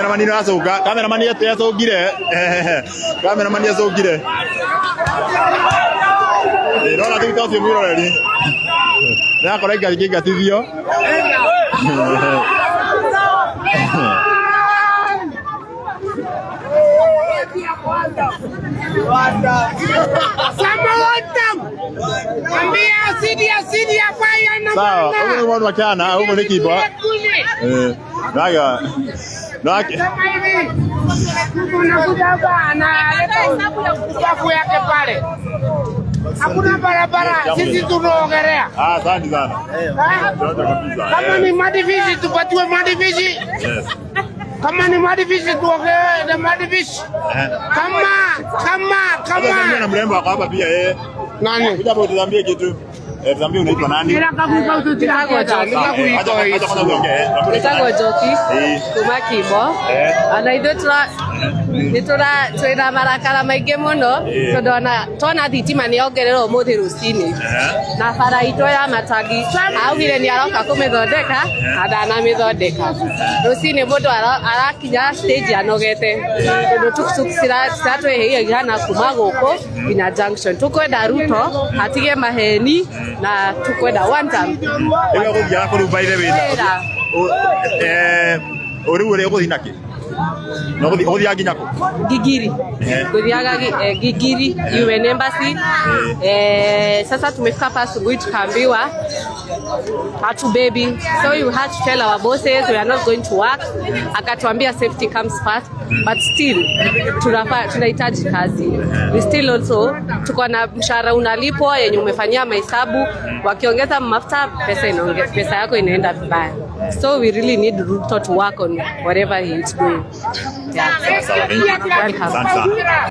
Cameraman nĩ aracũnga, cameraman nĩ acũngire, cameraman nĩ acũngire. Ĩ, nona thutha ũcio mwĩroreri nĩ akora ikĩingatithio. Sawa, ũguo nĩ maũndũ makĩhana, ũguo nĩ kimbo. Eh, naga nake Unakuja hapa analeta uchafu yake pale. Hakuna barabara, sisi tunaogelea. Ah, asante sana. Asante kabisa. Kama ni madifishi tupatiwe madifishi. Kama ni madifishi tuogelee na madifishi. Kama kama Sasa na kama mrembo wako hapa pia eh. Nani? Kuja hapo tuambie kitu. Eh, tuambie unaitwa nani? Njĩtagwo Njoki. Acha acha kwanza uongee. Njĩtagwo Njoki Eh. kuma Kimbo. Ona ithuĩ tũra nĩ tũra twĩna marakara maingĩ mũno tondũ ona twana thitima nĩ yongererwo ũmũthĩ rũcinĩ na bara itũ ya matangi augire nĩ aroka kũmĩthondeka na ndanamĩthondeka. Rũcinĩ mũndũ arakinya stage anogete tondũ tuktuk ciratwĩhĩia ihana kuma gũkũ nginya junction. Tũkwenda Ruto atige maheni na tũkwenda one term. Rĩu egũthiaga kũrĩu by the way. Wĩra. Eh, rĩu ũrĩa ũgũthiĩ nakĩ? Na ũgũthiaga nginya kũ? Gigiri. Guthiaga Gigiri UN Embassy. Sasa tumefika hapa asubuhi tukaambiwa hatubebi, so you had to tell our bosses we are not going to work. Akatuambia safety comes first, but still tunahitaji kazi. We still also tuko na mshahara unalipwa yenye umefanyia mahesabu, wakiongeza mafuta pesa inaonge, pesa yako inaenda vibaya. So we really need Ruto to work on whatever he is doing. Yeah. Sawa, thank you. Welcome. Asante sana.